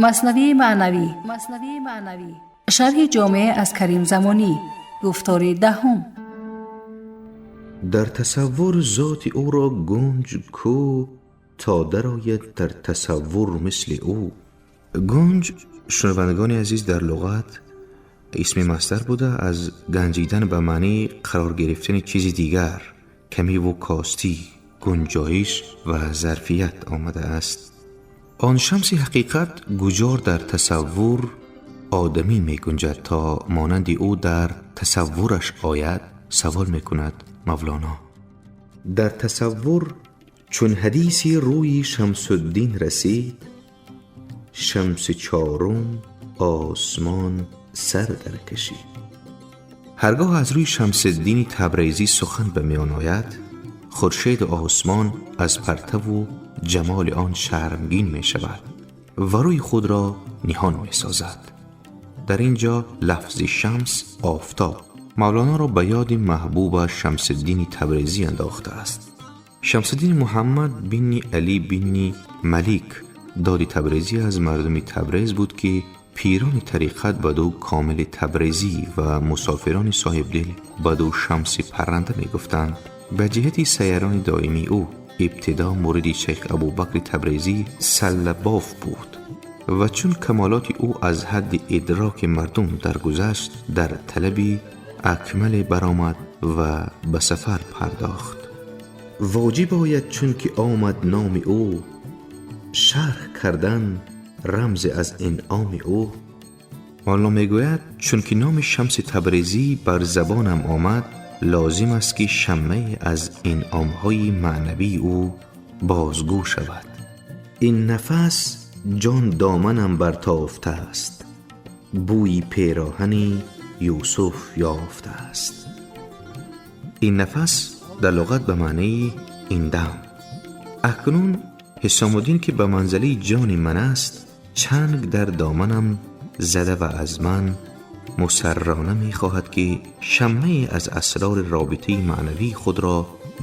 Маснавии маънавӣ, шарҳи ҷомеъ аз Карим Замонӣ, гуфтори 10. Дар тасаввур зоти ӯро гунҷ ку, то дарояд дар тасаввур мисли ӯ. Гунҷ, шунавандагони азиз, дар луғат исми масдар буда, аз ганҷидан ба маънии қарор гирифтани чизи дигар, камиву костӣ, гунҷоиш ва зарфият омадааст. Он шамси ҳақиқат гуҷор дар тасаввур одамӣ мегунҷад, то монанди ӯ дар тасаввураш ояд, савол мекунад Мавлоно. Дар тасаввур чун ҳадиси рӯи Шамсуддин расид, шамси чорум осмон сар даркашид. Ҳаргоҳ аз рӯи Шамсиддини Табрезӣ сухан ба миён ояд, хуршеду осмон аз партаву ҷамоли он шармгин мешавад ва рӯи худро ниҳон месозад. Дар ин ҷо лафзи шамс, офтоб, Мавлоноро ба ёди маҳбубаш Шамсиддини Табрезӣ андохтааст. Шамсиддини Муҳаммад бини Алӣ бини Малик доди Табрезӣ аз мардуми Табрез буд, ки пирони тариқат баду Комили Табрезӣ ва мусофирони соҳибдил баду Шамси Парранда мегуфтанд. Ба ҷиҳати сайарони доимии ӯ ибтидо муриди Шайх Абубакри Табрезӣ Саллабоф буд ва чун камолоти ӯ аз ҳадди идроки мардум даргузашт, дар талаби акмале баромад ва ба сафар пардохт. Воҷиб ояд, чун ки омад номи ӯ, шарҳ кардан рамзе аз инъоми ӯ. Мавлоно мегӯяд, чунки номи Шамси Табрезӣ бар забонам омад, лозим аст, ки шаммае аз инъомҳои маънавии ӯ бозгӯ шавад. Ин нафас ҷон доманам бартофтааст, бӯи пероҳани Юсуф ёфтааст. Ин нафас дар луғат ба маънии ин дам. Акнун Ҳисомуддин, ки ба манзилаи ҷони ман аст, чанг дар доманам зада ва аз ман мусаррона мехоҳад, ки шаммае аз асрори робитаи маънавии худро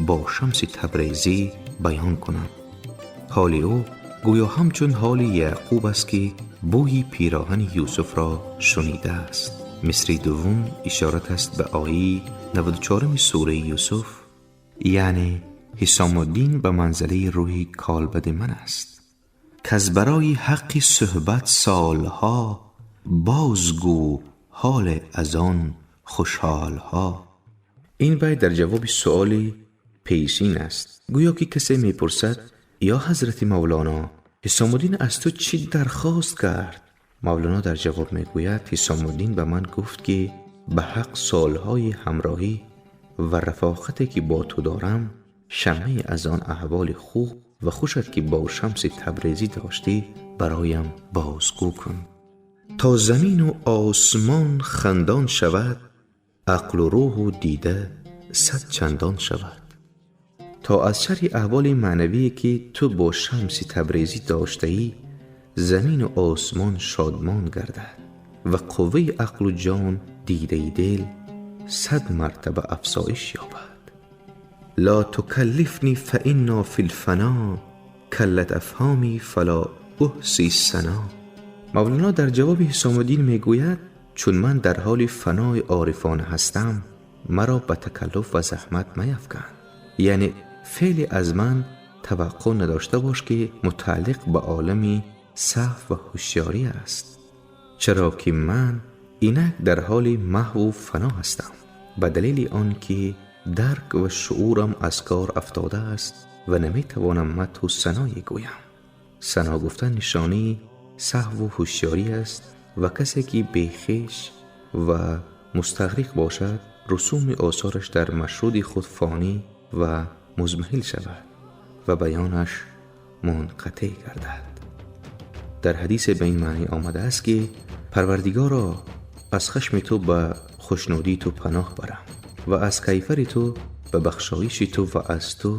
бо Шамси Табрезӣ баён кунам. Ҳоли ӯ гӯё ҳамчун ҳоли Яъқуб аст, ки бӯи пироҳани Юсуфро шунидааст. Мисри дуввум ишорат аст ба ояи 94-уми сураи Юсуф, яъне Ҳисомуддин ба манзилаи рӯҳи калбади ман аст, каз барои ҳаққи суҳбат солҳо бозгӯ ҳоле аз он хушҳолҳо. Ин байт дар ҷавоби суоли пешин аст. Гӯё ки касе мепурсад: ё ҳазрати Мавлоно, Ҳисомуддин аз ту чӣ дархост кард? Мавлоно дар ҷавоб мегӯяд: Ҳисомуддин ба ман гуфт, ки ба ҳақ солҳои ҳамроҳӣ ва рафоқате ки бо ту дорам, шаммае аз он аҳволи хуб ва хушат, ки бо Шамси Табрезӣ доштӣ, бароям бозгӯ кун, то замину осмон хандон шавад, ақлу рӯҳу дида сад чандон шавад, то аз шарҳи аҳволи маънавие, ки ту бо Шамси Табрезӣ доштаӣ, замину осмон шодмон гардад ва қувваи ақлу ҷон, дидаи дил сад мартаба афзоиш ёбад. Ла тукаллифни фаинна фи лфано каллат афҳоми фала уҳси сано. Мавлоно дар ҷавоби Ҳисомуддин мегӯяд: чун ман дар ҳоли фанои орифона ҳастам, маро ба такаллуф ва заҳмат маяфкан, яъне феъле аз ман таваққӯъ надошта бош, ки мутааллиқ ба олами саҳв ва ҳушёрӣ аст, чаро ки ман инак дар ҳоли маҳву фано ҳастам, ба далели он ки дарк ва шуурам аз кор афтодааст ва наметавонам мадҳу саное гӯям. Сано гуфтан нишонаи саҳву ҳушёрӣ аст ва касе ки бехеш ва мустағриқ бошад, русуми осораш дар машруди худ фонӣ ва музмаҳил шавад ва баёнаш мунқатеъ гардад. Дар ҳадисе ба ин маънӣ омадааст, ки Парвардигоро, аз хашми ту ба хушнудии ту паноҳ барам ва аз кайфари ту ба бахшоиши ту ва аз ту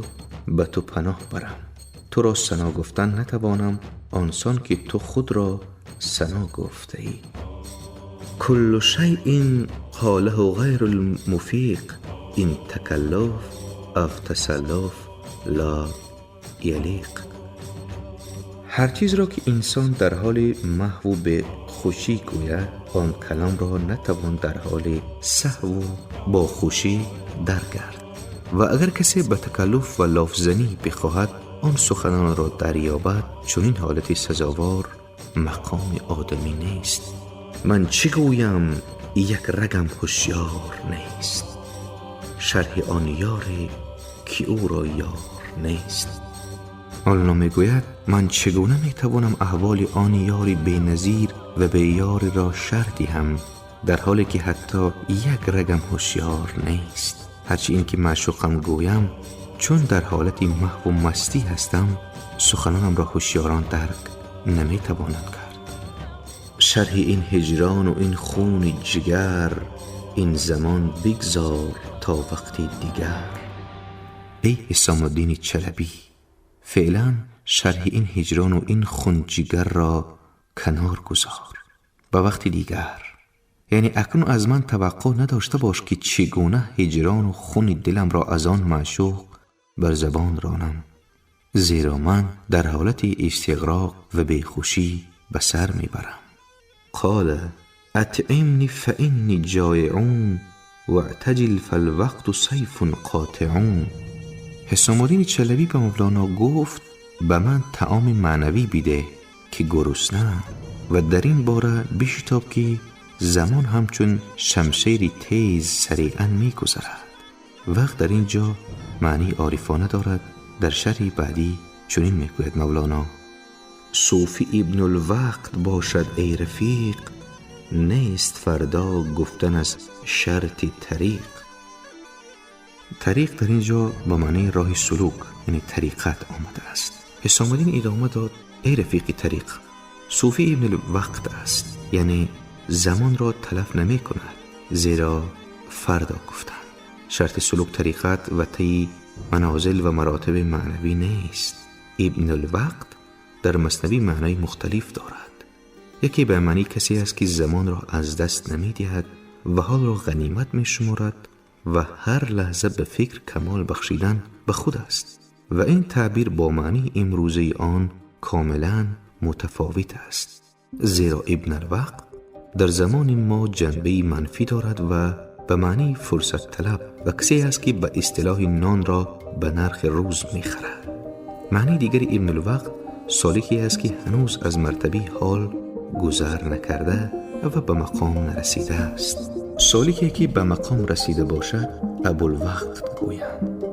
ба ту паноҳ барам. Туро сано гуфтан натавонам он сон ки ту худро сано гуфтаӣ. Куллу шайъин қолаҳу ғайрул муфиқ ин такаллуф ав тасаллуф ла ялиқ. هر چیز را که انسان در حال محو به خوشی گوید، آن کلام را نتوان در حال سهو با خوشی درگرد. و اگر کسی به تکلف و لافزنی بخواهد آن سخنان را دریابد، چنین حالت سزاوار مقام آدمی نیست. من چه گویم یک رگم هوشیار نیست، شرح آن یاری که او را یار نیست. مولانا میگوید من چگونه میتوانم احوال آن یاری بی‌نظیر و به یار را شرح دهم، در حالی که حتی یک رگم هوشیار نیست. هرچی این که معشوقم گویم، چون در حالت محو و مستی هستم، سخنانم را هوشیاران درک نمیتوانم کرد. شرح این هجران و این خون جگر، این زمان بگذار تا وقتی دیگر. ای حسام الدین چلبی، فعلا شرح این هجران و این خون جگر را کنار گذار به وقت دیگر. یعنی اکنون از من توقع نداشته باش که چگونه هجران و خون دلم را از آن معشوق بر زبان رانم، زیرا من در حالت استغراق و بیخوشی به سر میبرم. قال اطعمنی فانی جائع واعتجل فالوقت سیف قاطع. حسام الدین چلبی به مولانا گفت به من طعام معنوی بیده که گرسنه‌ام و در این باره بشتاب که زمان همچون شمشیر تیز سریعا میگذرد. وقت در اینجا معنی عارفانه دارد. در شرح بعدی چنین میگوید مولانا: صوفی ابن الوقت باشد ای رفیق، نیست فردا گفتن از شرط طریق. طریق در اینجا با معنی راه سلوک یعنی طریقت آمده است. حسام الدین ادامه داد ای رفیق طریق، صوفی ابن الوقت است، یعنی زمان را تلف نمی کند، زیرا فردا گفتن شرط سلوک طریقت و طی منازل و مراتب معنوی نیست. ابن الوقت در مثنوی معنای مختلف دارد. یکی به معنی کسی است که زمان را از دست نمی دهد و حال را غنیمت می شمارد و هر لحظه به فکر کمال بخشیدن به خود است، و این تعبیر با معنی امروزه آن کاملا متفاوت است، زیرا ابن الوقت در زمان ما جنبه منفی دارد و به معنی فرصت طلب و کسی است که به اصطلاح نان را به نرخ روز می خرد. معنی دیگر ابن الوقت سالکی است که هنوز از مرتبه حال گذر نکرده و به مقام نرسیده است. سالکی که به مقام رسیده باشد ابوالوقت گویند.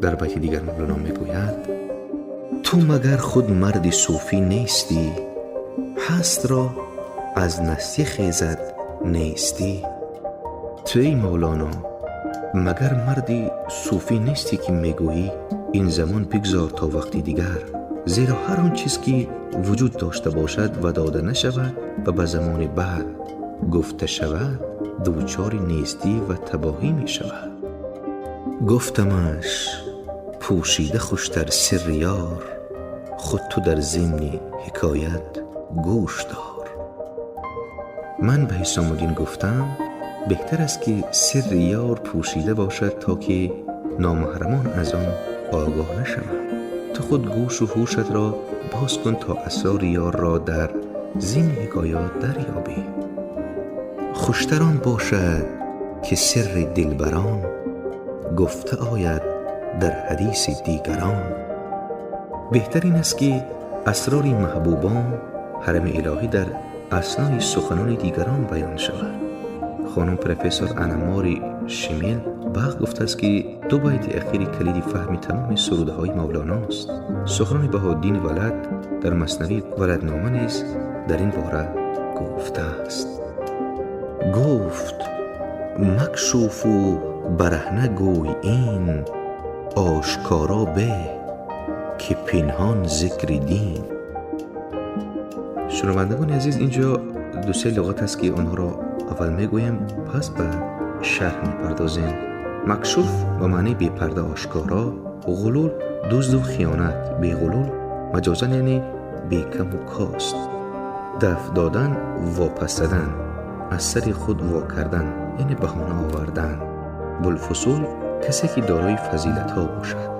در بیت دیگر مولانا میگوید تو مگر خود مرد صوفی نیستی، هست را از نستی خیزد نیستی. تو ای مولانا مگر مردی صوفی نیستی که میگویی این زمان بگذار تا وقتی دیگر، زیرا هر آن چیز که وجود داشته باشد و داده نشود و به زمان بعد گفته شود دوچار نیستی و تباهی می شود. گفتمش پوشیده خوشتر سر یار، خود تو در ضمن حکایت گوش دار. من به حسام الدین گفتم بهتر است که سر یار پوشیده باشد تا که نامحرمان از آن آگاه نشوند. تو خود گوش و هوشت را باز کن تا اسرار یار را در ضمن حکایات دریابی. خوشتر آن باشد که سر دلبران گفته آید در حدیث دیگران. بهتر این است که اسرار محبوبان حرم الهی در اثنای سخنان دیگران بیان شود. خانم پروفسور انماری شیمیل باغ گفته است که دو بیت اخیر کلید فهم تمام سرودهای مولانا است. سخنان بهاءالدین ولد در مثنوی ولدنامه نیز در این باره گفته است. گفت مکشوف و برهنه گوی این، آشکارا به که پنهان ذکر دین. شنوندگان عزیز، اینجا دو سه لغت است که آنها را اول میگویم پس به شرح میپردازیم. مکشوف به معنی بی پرده آشکارا، غلول دزد و خیانت، بی غلول مجازا یعنی بی کم و کاست، دفع دادن واپس زدن، از سر خود وا کردن یعنی بهانه آوردن. بوالفصول کسی که دارای فضیلت ها باشد،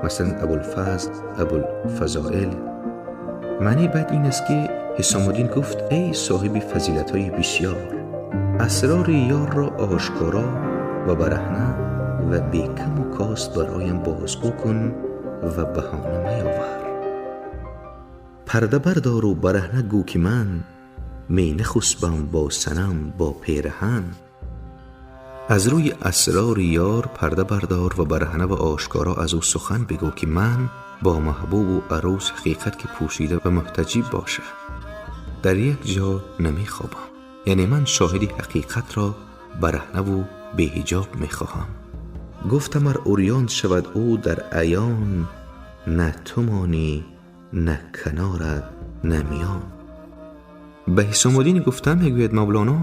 مثلا ابوالفضل، ابوالفضائل. Маънии байт ин аст, ки Ҳисомуддин гуфт: эй соҳиби фазилатҳои бисёр, асрори ёрро ошкоро ва бараҳна ва бекаму кост бароям бозгӯ кун ва баҳона меовар. Парда бардор ва бараҳна гӯ, ки ман менахусбам бо санам бо пираҳан. Аз рӯи асрори ёр парда бардор ва бараҳна ва ошкоро аз ӯ сухан бигӯ, ки ман бо маҳбубу арӯс ҳақиқат ки пӯшида ва муҳтаҷиб бошад дар як ҷо намехобам. Яъне ман шоҳиди ҳақиқатро бараҳнаву беҳиҷоб мехоҳам. Гуфтам ар урён шавад ӯ дар аён, на ту монӣ, на канорат, на миён. Ба Ҳисомуддин гуфта мегӯяд Мавлоно,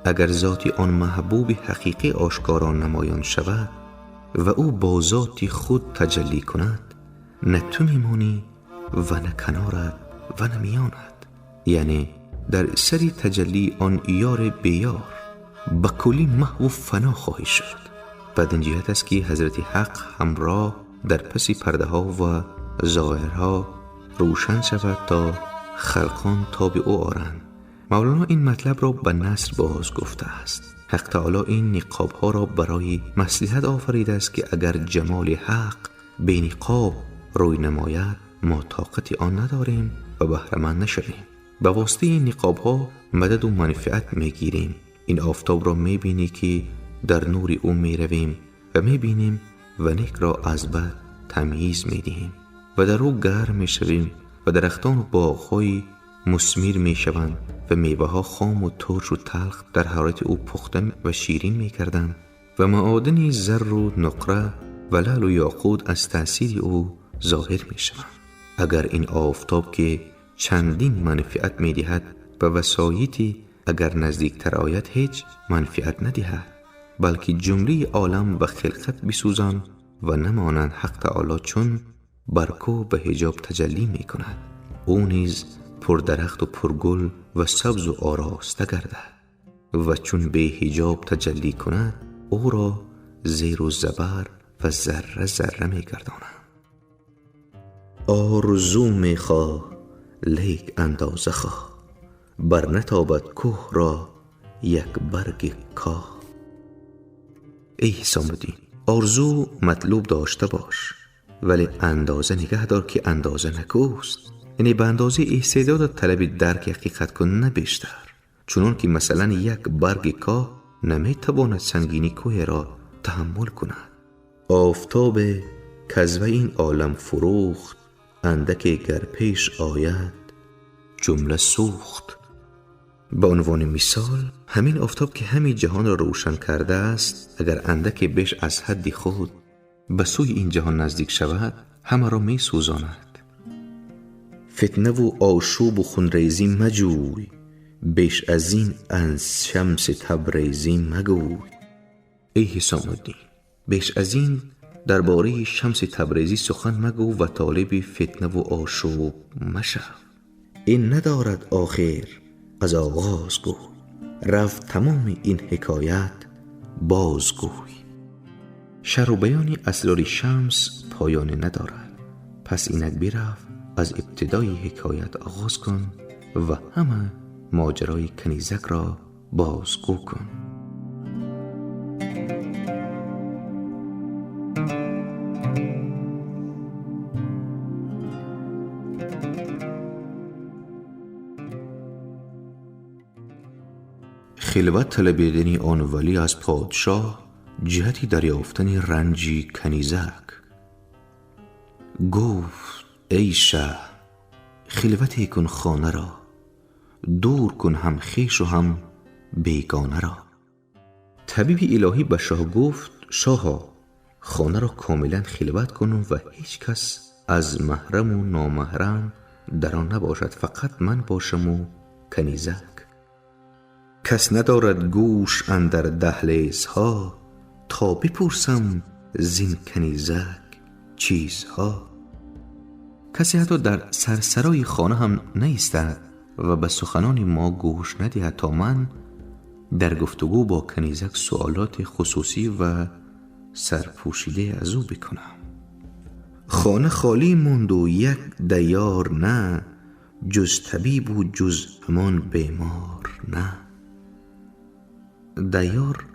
агар зоти он маҳбуби ҳақиқӣ ошкоро намоён шавад ва ӯ бо зоти худ таҷаллӣ кунад, на ту мемонӣ ва на канорат ва на миёнат. Яъне дар сари таҷаллии он ёри беёр ба куллӣ маҳву фано хоҳӣ шуд. Бад ин ҷиҳат аст, ки ҳазрати ҳақ ҳамроҳ дар паси пардаҳо ва зоҳирҳо рӯшан шавад, то халқон тоби ӯ оранд. Мавлоно ин матлабро ба наср боз гуфтааст. Ҳақ таоло ин ниқобҳоро барои маслиҳат офаридааст, ки агар ҷамоли ҳақ бениқоб рӯй намояд, мо тоқати он надорем ва баҳраманд нашавем. Ба воситаи ин ниқобҳо мададу манфиат мегирем. Ин офтобро мебинӣ, ки дар нури ӯ меравем ва мебинем ва некро аз бад тамйиз медиҳем ва дар ӯ гарм мешавем ва дарахтону боғҳои мусмир мешаванд ва меваҳо хому туршу талх дар ҳарорати ӯ пухта ва ширин мекарданд ва маодини зарру нуқра ва лаълу ёқут аз таъсири ӯ зоҳир мешаванд. Агар ин офтоб, ки чандин манфиат медиҳад, ба васоити агар наздиктар ояд, ҳеҷ манфиат надиҳад, балки ҷумлаи олам ва хилқат бисӯзанд ва намонанд, ҳақ таоло чун бар кӯҳ ба ҳиҷоб таҷаллӣ мекунад, ӯ низ пурдарахту пургул ва сабзу ороста гардад ва чун беҳиҷоб таҷаллӣ кунад, ӯро зеру забар ва зарра зарра мегардонанд. Орзу мехоҳ, лек андоза хоҳ, бар натобад кӯҳро як барги коҳ. Эй Ҳисомуддин, орзу матлуб дошта бош, вале андоза нигаҳ дор, ки андоза накӯст. Яъне ба андозаи истеъдодат талаби дарки ҳақиқат кун, на бештар. Чунон ки масалан як барги коҳ наметавонад сангини кӯҳеро таҳаммул кунад. Офтобе каз вай ин олам фурӯхт, андаке гар пеш ояд, ҷумла сӯхт. Ба унвони мисол, ҳамин офтоб, ки ҳамин ҷаҳонро рӯшан кардааст, агар андаке беш аз ҳадди худ ба сӯи ин ҷаҳон наздик шавад, ҳамаро месӯзонад. Фитнаву ошӯбу хунрезӣ маҷӯй, беш аз ин аз Шамси Табрезӣ магӯй. Эй Ҳисомуддин, беш аз ин дар бораи Шамси Табрезӣ сухан магӯ ва толиби фитнаву ошӯб машав. Ин надорад охир, аз оғоз гӯй, рафт тамоми ин ҳикоят бозгӯй. Шарҳу баёни асрори Шамс поёне надорад. Пас инак бирафт, аз ибтидои ҳикоят оғоз кун ва ҳама моҷарои канизакро бозгӯ кун. Хилват талабидани он валӣ аз подшоҳ ҷиҳати дарёфтани ранҷи канизак. Гуфт: эй шаҳ, хилвате кун хонаро, дур кун ҳам хешу ҳам бегонаро. Табиби илоҳӣ ба шоҳ гуфт: шоҳо, хонаро комилан хилват кун ва ҳеҷ кас аз маҳраму номаҳрам дар он набошад, фақат ман бошаму канизак. Кас надорад гӯш андар даҳлезҳо, то бипурсам зин канизак чизҳо. Касе ҳатто дар сарсарои хона ҳам наистад ва ба суханони мо гӯш надиҳад, то ман дар гуфтугӯ бо канизак суолоти хусусӣ ва сарпӯшида аз ӯ бикунам. Хона холӣ монду як дайёр на, جز طبیب و جز همان بیمار نه. دیار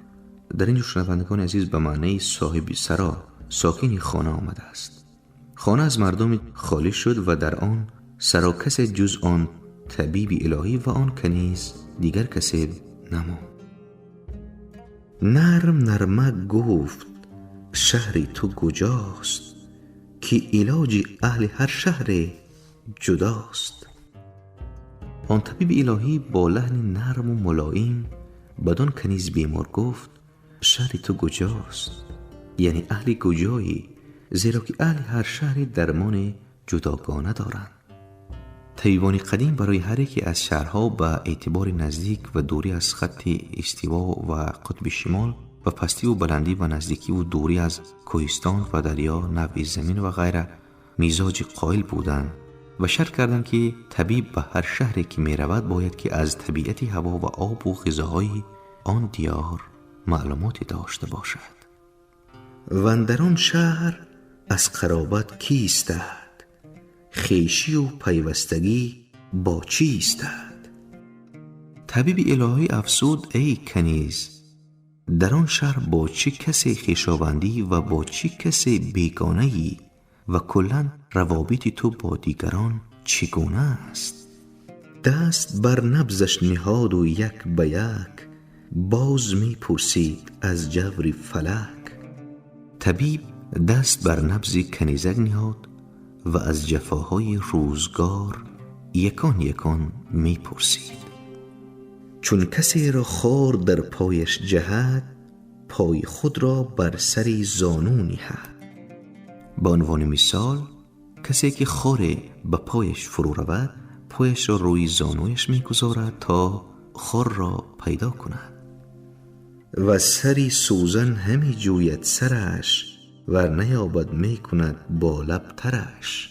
در اینجا شنوندگان عزیز به معنی صاحب سرا، ساکن خانه آمده است. خانه از مردم خالی شد و در آن سرا کسی جز آن طبیب الهی و آن کنیز دیگر کسی نماند. نرم نرمک گفت شهری تو کجاست، که علاج اهل هر شهر جداست. آن طبیب الهی با لحن نرم و ملایم بدان کنیز بیمار گفت شهر تو کجاست، یعنی اهل کجایی، زیرا که اهل هر شهر درمان جداگانه دارند. طبیبان قدیم برای هر یکی از شهرها به اعتبار نزدیک و دوری از خط استوا و قطب شمال و پستی و بلندی و نزدیکی و دوری از کوهستان و دریا، نوع زمین و غیره مزاج قائل بودند و شرط کردند که طبیب به هر شهری که می رود باید که از طبیعت هوا و آب و غذاهای آن دیار معلوماتی داشته باشد. و در آن شهر از قرابت کیستد، خویشی و پیوستگی با چیستد. طبیب الهی افزود ای کنیز، در آن شهر با چه کسی خویشاوندی و با چه کسی بیگانه‌ای و کلاً روابط تو با دیگران چگونه است؟ دست بر نبضش نهاد و یک به یک باز می پرسید از جور فلک. طبیب دست بر نبض کنیزک نهاد و از جفاهای روزگار یکان یکان می پرسید. چون کسی را خار در پایش جهد، پای خود را بر سر زانو نهد. به عنوان مثال کسی که خار به پایش فرو رود، پایش را روی زانویش میگذارد تا خار را پیدا کند. و سری سوزن همی جوید سرش، ور نیابد می کند با لب ترش.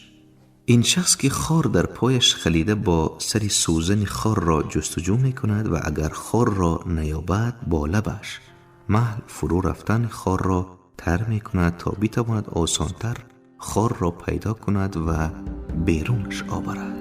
این شخص که خار در پایش خلیده با سری سوزن خار را جستجو می کند و اگر خار را نیابد با لبش محل فرو رفتن خار را تر می کند تا بتواند آسانتر خار را پیدا کند و بیرونش آورد.